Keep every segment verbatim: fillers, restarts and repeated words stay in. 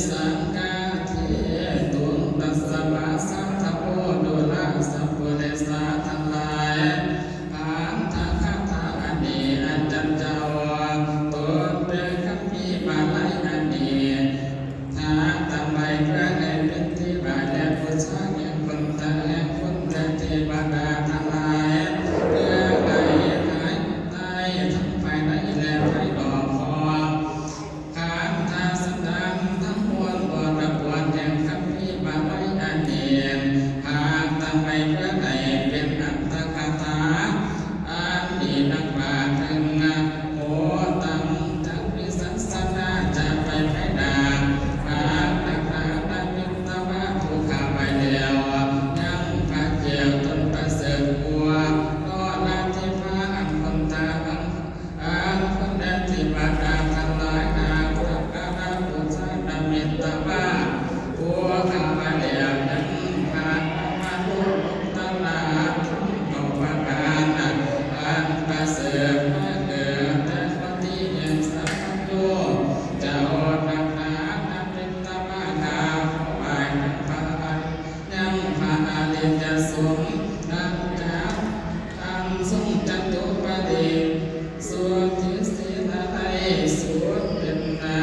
สังฆาทิตุง ตัสมาสาธโว ดูราสัพปุริสาทั้งหลาย อัตถกถาอันนี้ อาจารย์เจ้า ตนเป็นคัมภีร์มาลัยอันนี้ หาตั้งไว้เพื่อให้เป็นที่ไหว้และบูชาแห่งคนทั้งแห่งคนและเทวดาทั้งหลาย เพื่อให้หายได้ทั้งภายในและภายนอกของ ขันธสันดานทั้งมวล บริบทแห่งคัมภีร์มาลัยอันนี้ หากตั้งไว้เพื่อให้เป็นอัตถกถา อันนี้นักว่าถึงโหตัง จักมีศาสนาจะไปภายหน้า หากนักหนานักมิตรว่าผู้ข้าไว้แล้ว ยังพระเจ้าตนประเสริฐกว่า นอราธิพาอันคนทาง อันคนแดนที่บรรดาทั้งหลายนางสักการะบูชาดำเนินตามมา ผู้ข้าพเจ้านั้นพามาโลกตลาดทุกประการ อันประเสริฐมาเกิดแต่คนที่ยังสัพพัญญู เจ้านักหนานักเป็นตามมาข้าขอไหว้พระอันยังพระอริยสงฆ์ อันจะ อันทรงจตุปริสุทธิศีลได้สูงเป็นนา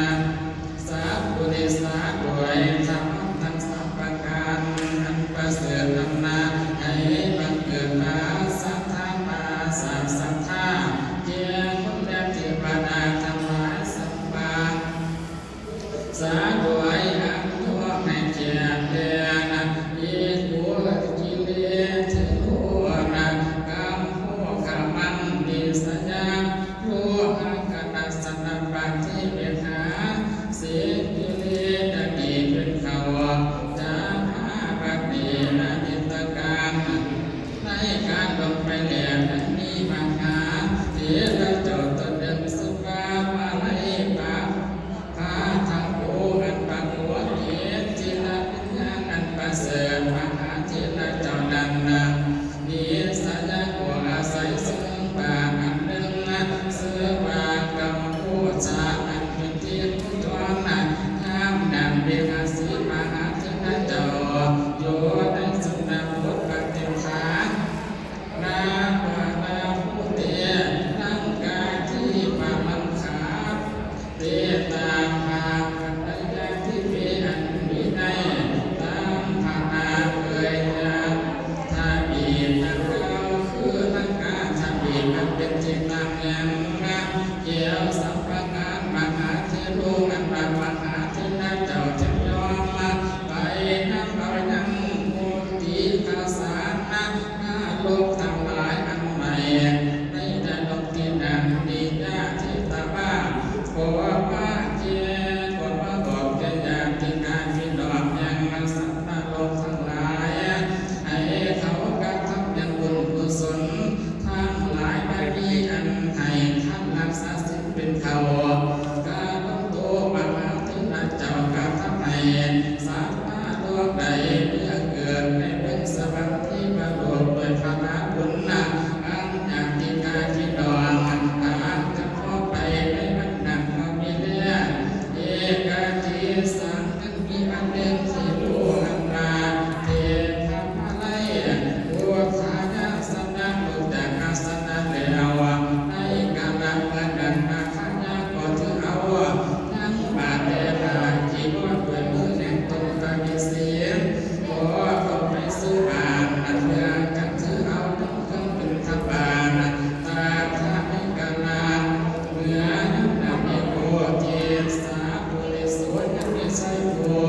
สัพพุริสาโดยธรรมทั้งสามประการ อันประเสริฐนำหน้าให้บังเกิดมาสัทธาปาสาสัทธา เจ้าคนและเทวดาทั้งหลายสัมมา สาโดยอันทั่วให้แก่แดนอีกผู้กิเลสเทโรนะกรรมผู้ขมันนิสยาโลหะกนัสนปฏิเวหา เสกิเลสดีเป็นเขา จะมาบัดนี้อนิตการ ในการลงไปแล้วนั้นมีมหาเถระเจ้าตนหนึ่ง ซึ่งว่ามาในปากพระทั้งโออันปรากฏเห็นจิตวิญญาณอันประเสริฐ มหาเถระเจ้านั้นนะ นิสยาก็อาศัยซึ่งปากอันหนึ่ง ซึ่งว่ากัมพูชาอันเป็นที่ผู้ทอนนั้น ห้ามดังเบหาสีมหาเถระเจ้า โยในสำนักบทปฏิภาณ นาปานาภูเต ร่างกายที่ปามังคา เตตาภาปัญญาที่มีอันมีในตามพระนาเผยยาทาบีบดังกล่าวคือร่างกายทาบีบอันเป็นที่ตั้งแห่งเกี่ยวสัมปทานมหาเถโรอันว่ามหาเถระเจ้าจึงยอมมาไปนำเอายังมุติกสารนรกทั้งหลายอันใหม่ ในนรกที่นั้นมีญาติตาบ้าขอมาแก่ขอมาบอกแก่ญาติกาพี่น้องแห่งสัตว์นรกทั้งหลาย ให้เขากระทำยังบุญกุศลทั้งหลายได้มีอันให้ท่านรักษาศีลเป็นเขา กาลโตมหาเถระเจ้ากระทำให้สัตว์นรกได้เมื่อเกิดในเมืองสวรรค์ที่ประโลกโดยพระบุญนะ อันญาติกาพี่น้องอาจจะพอไปในวันนั้นก็มีแน่ เอกาทิสัง ทั้งมีอันหนึ่งที่รู้อันว่าเทพมาลัยอุทายาสนะลุกจากอาสนะแล้ว ในกาลเมื่อนั้นนาคายาก็ถือเอาทั้งบาทและผ้าจีวรด้วยมือแห่งตนกระมิสี ก็เข้าไปสู่บ้านอันเมืองกันถือเอาทั้งเครื่องบิณฑบาต ตาทานิกาลา เมื่อนั้นมีโพธิสาปุริสุทธิ์ยังมีชัยผู้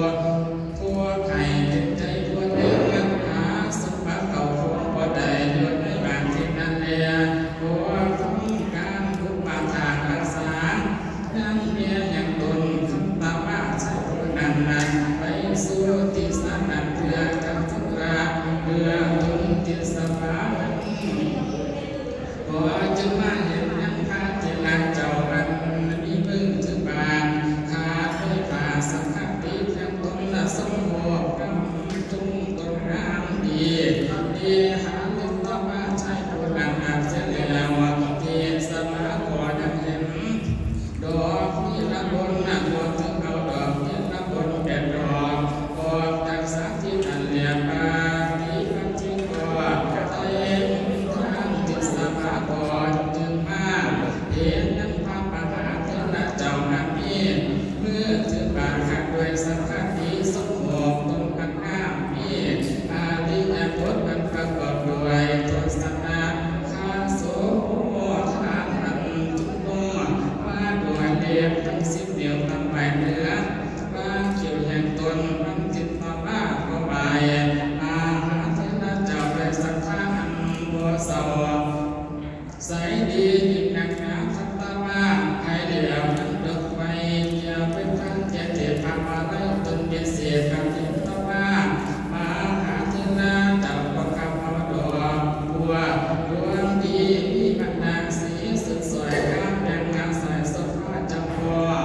ผู้ไข่เต็มใจผู้เดียวหาสมบัติเขาคงบ่ได้อยู่ในบ้านที่นั้นแล เพราะว่าต้องการอุปาทานรักษา ยังเมียยังตนคำตาว่าชายผู้นั้นนั้นไปสู่ที่สานั้นเพื่อกับทุกข์เพื่อทุนที่สบาย พอจึงมาเห็นยังพระเถระเจ้าอันมีมือถือบาตร ขาดด้วยผ้าสังฆติยังตนละสมโภคกำจุงตนงามดีดีหาเล่นต่อมาชายผู้นั้นอาจจะแล้วเทศมาขอยังเห็น ดอกนี้ละบนนั้นบนถึงเอาดอกนี้ ทั้งสิบเหนียวตั้งไหวเหนือ ว่าเขียวแห่งตนมันติดต่อมาถวาย มหาเถระเจ้าด้วยศรัทธาอันบ่เศร้า ใสดียิ่งนักหนาทัตตวา ใครเหลียวนั้นดอกไฟ เกี่ยวเป็นพันเจติภาวะแล้วตนเป็นเศษกับเทตวา มหาเถระเจ้าก็ขับเอาดอกบัวดวงดีมีบรรดาสีสุดสวยงามแดงงามใสสมพระเจ้าพ่อ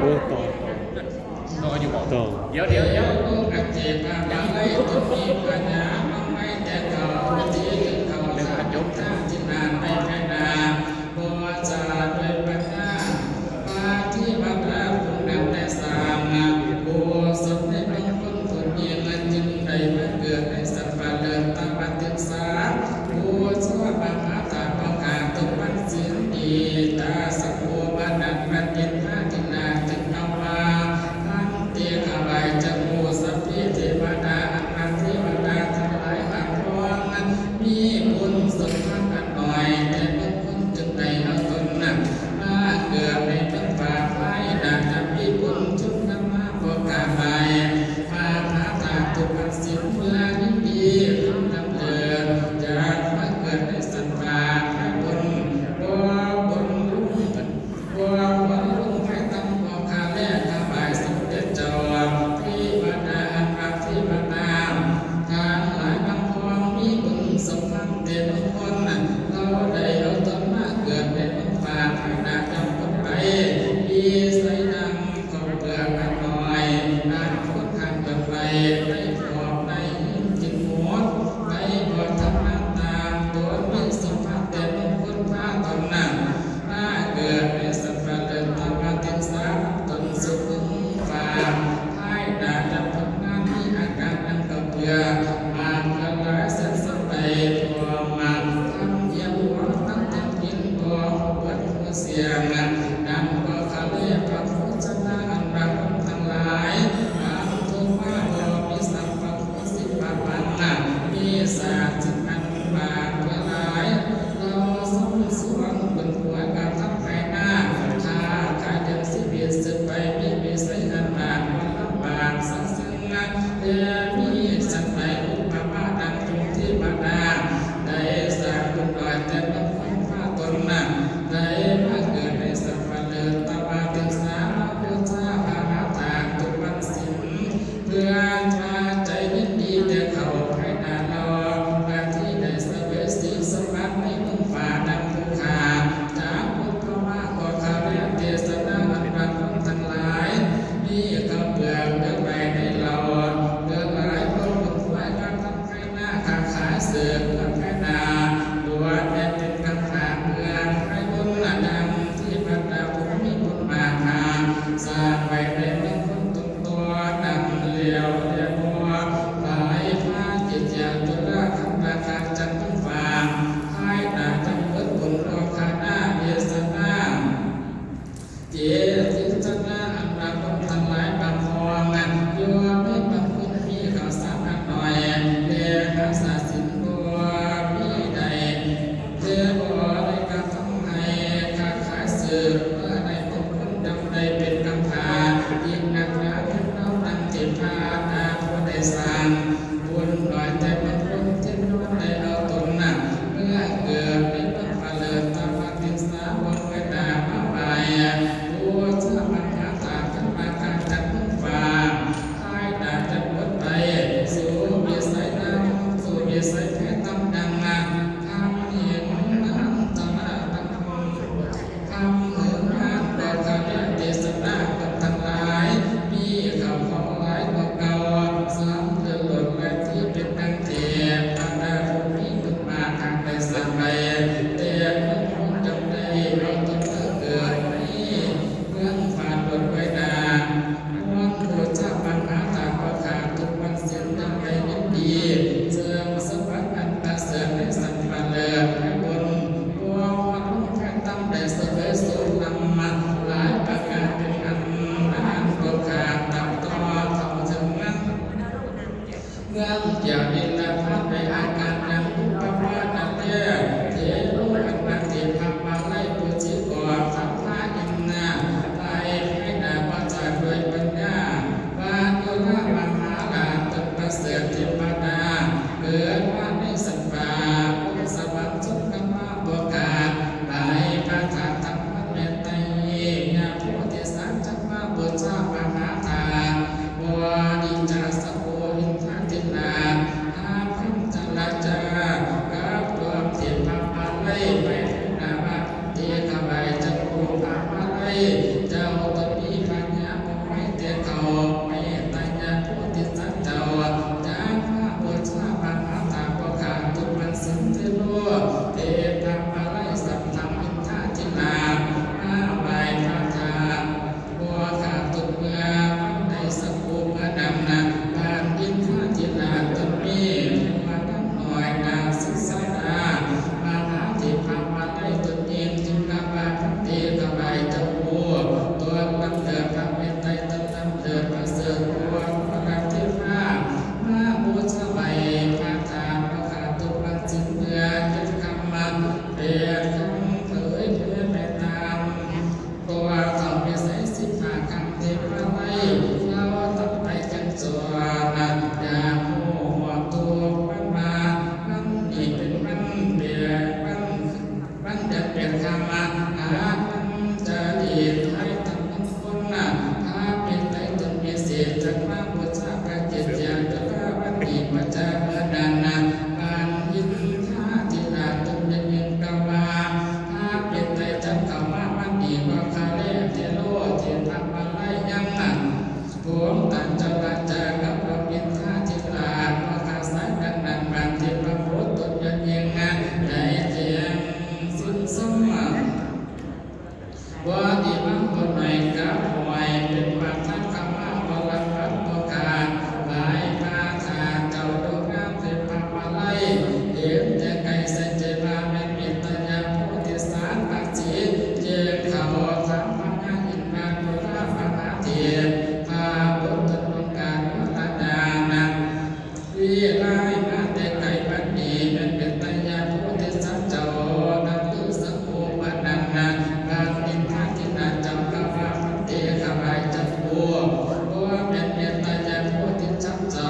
โอ้ ต่อ ต่อ ต่ออยู่บ่ ต่อ เดี๋ยว เดี๋ยว เดี๋ยว ลูกอันเจ็บมาไว้ตรงนี้ปัญญามาไว้แต่เขาที่เขาเรื่องกระจก ทางที่นานไปแค่นา บ่จะด้วยปัญญา ปฏิบัติคุณนำแต่สาม ผู้สนในเรื่องคนผู้นี้ จึงได้มาเกิดในสัพพะเลิกตะวันติสา ผู้ชั่วมหาตาประกาศตกวันสิ้นดี ตาสะโพวันนั้นวันเย็นพระทินาจึงเอาว่า พันเต ขวายจักโมสัพเพเทวดา อันพระเทวดาทั้งหลายบางพร้อมนั้น มีบุญสมบัติอันน้อย แต่บางคนจึงได้เอาตนนั้น มาเกิดในเมืองฟ้าภายหน้า จะมีบุญชุกนำมาบอกกล่าวไป พระพาตาตุปัสสินเมื่อยินดีคำดำเนิน อยากมาเกิดในสันฟ้าพระบน บ่บนลุ่ง บ่บนลุ่งไฟตั้งบ่คาแลกถวายสมเด็จเจ้าเทวดา อันพระเทวดา ทั้งหลายบางพร้อมมีบุญสมบัติเต็มคน เราได้เอาตนมาเกิดในเมืองฟ้าภายหน้าจำคนไป มีใสดัง ข้าวเปลือกอันน้อย อันคนทานกันไป ได้พอกได้ยินกินหมด ได้บ่ทำงานตามตน มีสมบัติแต่มงคลพาตนนั้น มาเกิดในสัพพะเลิกตะวันติสามตนสุขุมฟ้า ภายหน้าจะพบงานมีอาการดังข้าวเปลือก มากกะหลายแสนสมัย พอมากทำเยี่ยมหวังตั้งแต่กินบ่เบิด เสียงดังบ่คาเล่พระโฆษณาอันรักทั้งหลาย อันโทมาบ่มีสัพพะโคสิปะปังนะ มีสาสิอันบาปเมื่อหลาย เราสมสวงบนหัวกระทำภายหน้า ขาขายเดินชีวิตสืบไป มีวิสัยอันบาปลำบากสักซึ่งนะ แต่มีสัตว์ในอุปมาดังจุงที่บรรดา ได้สร้างบุญลอยแต่ละคนพาตนนั้น ได้มาเกิดในสัพพะเลิกตะวันติสามาพุทธาภาราตาทุกวันสิน เพื่อพาใจยินดีแต่เขาภายหน้าเรา มาที่ได้เสวยสิ่งสมบัติในเมืองฟ้าดังผู้ขา จากพุทธมาก็ข้าเรียนเทศนาอันรักของทั้งหลาย มีข้าวเปลือกเลือกไว้ในเรา เลือกหลายพวกคนไหว้พระทั้ง ไพนาค้าขายเสิร์ฟเพื่อไพนา ล้วนแต่เป็นคำถามเพื่อไพบุญดังที่บรรดาผู้มีบุญมากหาสร้างไว้ในเมืองคนตนตัวดังแล้วแต่บ่หลายพระกิจจาตุลาคำราคาจันทร์ทั้งฟ้า ภายหน้าจังเปิดบุญโลกานาเทศนา เจติจนาอันว่าคนทั้งหลายบางพอง โยมมีบางคนมีข้าวสารอันน้อย แต่รักษาศีลบ่มีใด แต่บ่ได้กระทำให้ค้าขายเสิร์ฟเมื่อใดบางคนดำใดเป็นกำพร้า ยิ่งนักหนาเพียงเรานั้นเจ็บพลาดตาผู้ใดสร้าง บุญหน่อยแต่บางคนที่นอนได้เอาตนนั้น เมื่อเกิดในเมืองฟ้าเลิศตามมาติดสาวกเวดามาไหว้บูชามหาตาขึ้นมาการจัดเมืองฟ้า ภายหน้าจะหมดไป สู่วิสัยน้ำสู่วิสัยแพทย์ตำดังนั้นทำเห็นน้ำตาลาดัง คำเหินงานก็ข้าเรียนเทศนากับทั้งหลาย มีข้าวของหลายกว่าเก่า สำเร็จหล่นและที่เป็นดังเทพ บรรดาผู้มีบุญมาทางได้สร้างไว้ แต่เมื่อคนจำได้เอาตนเกิดในเมืองฟ้าหล่นไว้นา มวลบูชาปัญหาตาประกาศทุกวันสิ้นดังได้ยินดี เสริมสวัสดิ์อันประเสริฐในสันมาเลิศให้บน พวกมนุษย์แพทย์ตั้งแต่เสวยสุขนำมาหลายประการเป็นอันนานก็ขาดตับต่อเท่าเชิงนั้น เมืองเกี่ยวดินและพัดในอาการดังอุปมาณเตเทโลอันนันติภามาไลปุจิกรสัพพะอินนาไลไพนาประจาด้วยปัญญา ว่าโยธามหาราชตนประเสริฐเทวดา เกิดว่าในสันปาสวรรค์สุขมาบกาศ ไปพระธาตุธรรมเมตไตรยาโพธิสัตว์จักมาบูชามหาทานบริจาสโพหินทาตินาอาพันจราจากับรวมเทพมาไลไปถึงนามาเทขวายจักโพพามาไล ที่ได้มาแต่ไกลบัดนี้แม่นเป็นตายาโพธิสัตว์เจ้า นั้นลือสังโฆปานนั้นนะ บางอินทาทินาเจ้ากล่าวว่า พันเต ข้าพเจ้าผู้ บ่แม่นเป็นตายาโพธิสัตว์เจ้า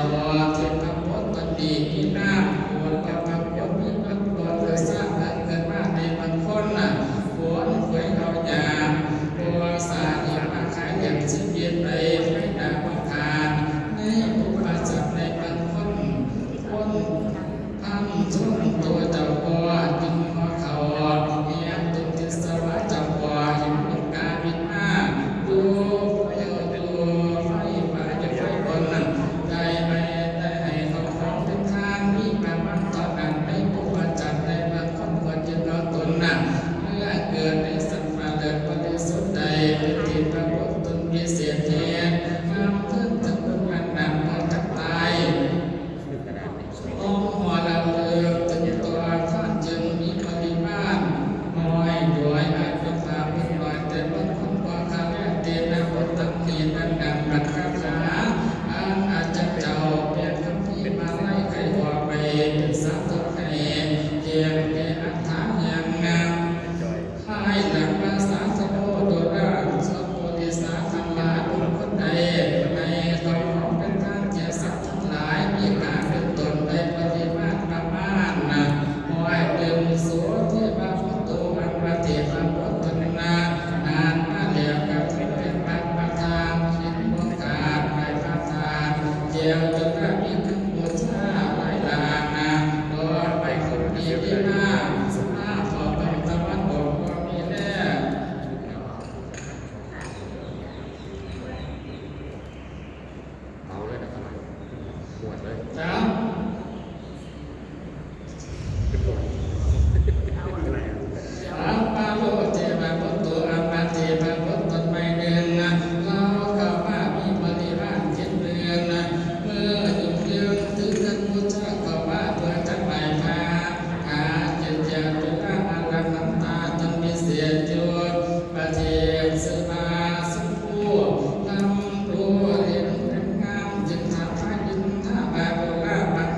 ที่ปรากฏตนนี้มีนาม โขนก็ปรากฏมีเมืองโขน หรือสร้างเมืองเกิดมาในเมืองคนน่ะ โขนขวยเอาหยาบ ตัวสาเหตุมาขายอย่างชีวิตไป ไม่ด่าว่าขาด ในอุปาจารย์ในเมืองคน คน ท่านทรงตัวเจ้าพ่อจึงขอเขาเฮียนตุทิศวาเจ้าพ่อเห็นลูกกาบินมาดูเออดูไฟฟ้าจะไฟบนนั้นได้ไปได้ให้เขาของเป็นทานมีประมาณเท่านั้นในผู้ประจักษ์ในเมืองคนควรจะเอาตนนั้นเมื่อเกิดในสัมมาเลิกบริสุทธิ์ใดเป็นที่ประพฤติตนมีเศษเหตุนำเพิ่มถึงเมืองนั้นนำมาจากตาย ต้องหัวละเลิกจนตัวท่านจึงมีปริมาณน้อยโดยอาจจะพาเป็นน้อยแต่บางคนก็คาแรกเตนะบทตังเตนั้นดังบัตรคาถาอันอาจจะเจ้าเปลี่ยนคำที่มาไล่ไขหัวไปเป็นสาตกให้เตรียมเตอัฏฐายังงาม ภายหลังพระสาสโดโดราสโพธิสาทั้งหลายบุคคลใดในเขาของเป็นทางแก่สัตว์ทั้งหลายมีการเป็นตนได้ปริมาณประมาณนะร้อยหนึ่งโสเทวะพุทโธอันว่าเทวะพุทธนานานมาแล้วกับที่เป็นพระประธานคิดประกาศไปประธานเดียวจนได้มีถึงบูชาหลายล้านนะโดยไปคนดีที่มาหน้าขอเป็นตะวันออก มีแน่ เอาเลยนะครับ หมวดเลย ครับ สัพพะโลเจวะพุทโธ อัมมาเทพะพุทธต้นไม้หนึ่งนะ เราเข้ามามีบริวารเจ็ดหมื่นนะ เมื่ออยู่เรื่องถึงท่านพุทธเจ้าเข้ามาเพื่อจะไหว้พระ หาเจเจตุลาอารักขันตาจนมีเศษอยู่ ประเทศสบาสมภูนำผู้เห็นเป็นงามจึงถามพระอินทาบาบุราปัญ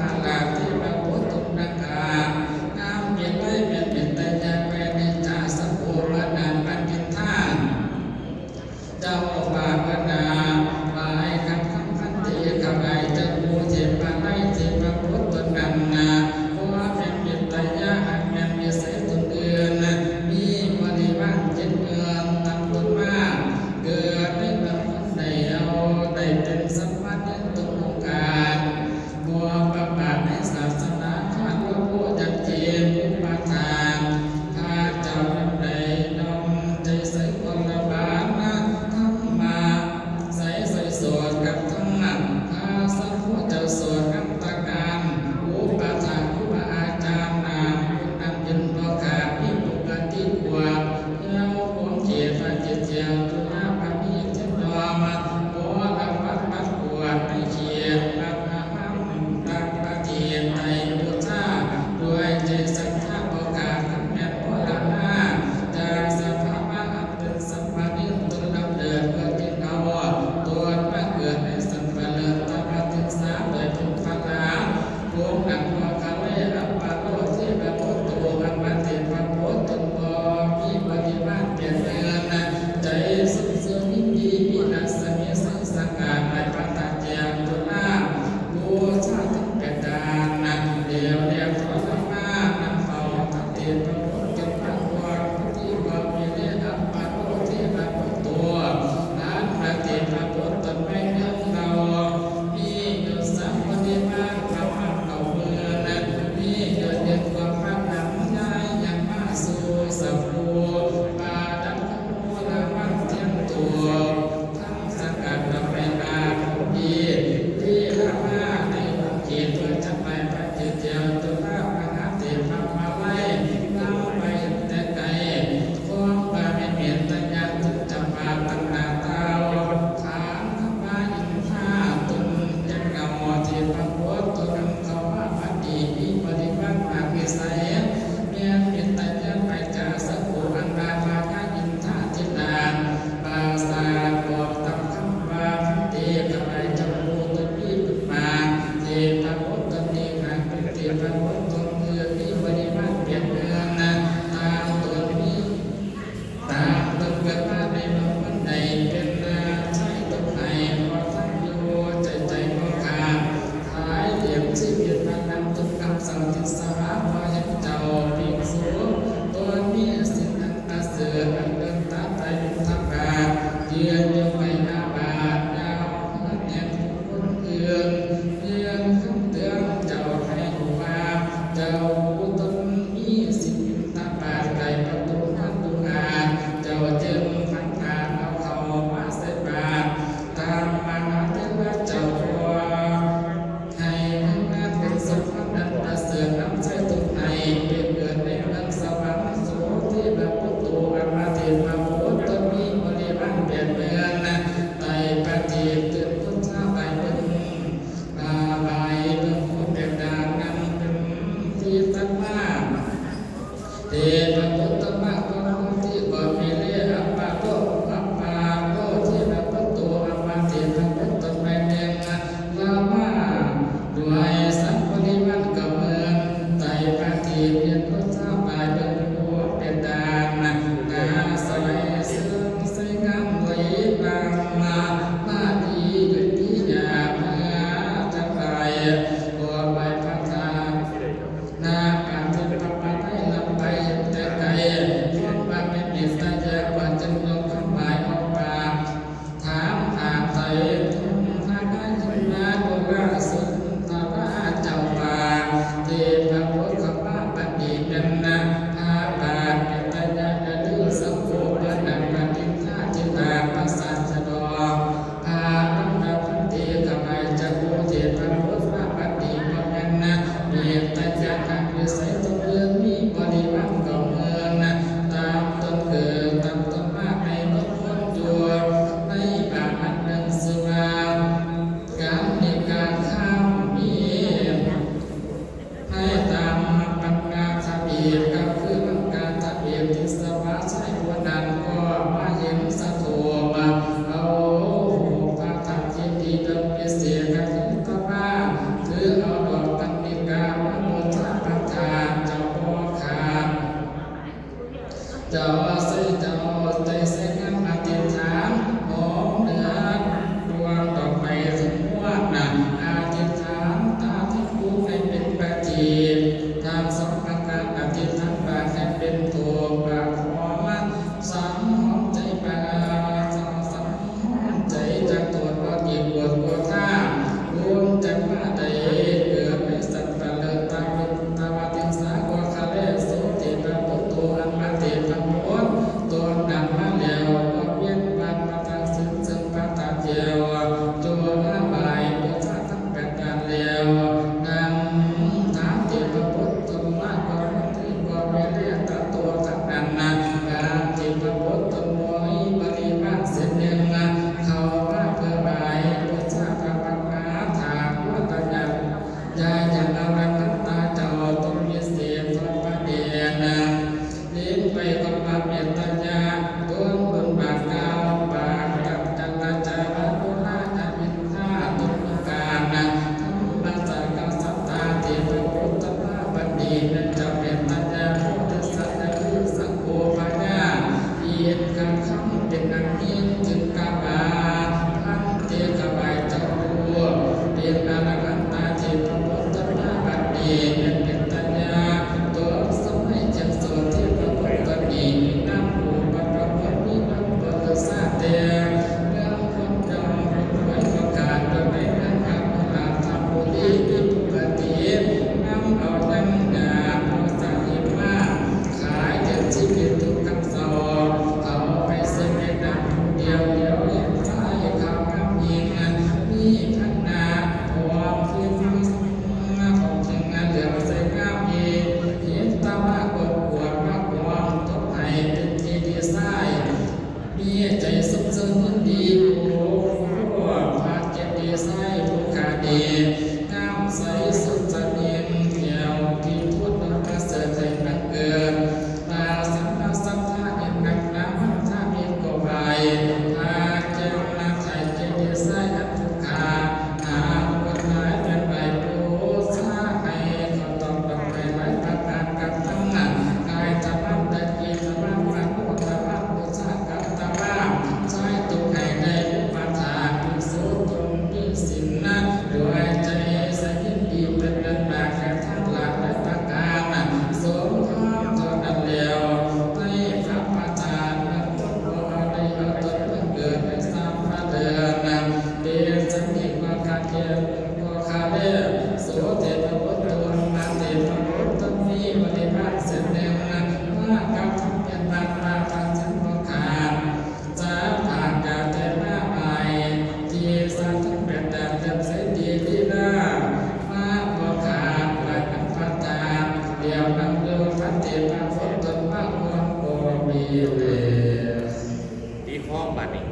นี่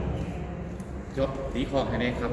จดตีคล้องให้แน่ครับ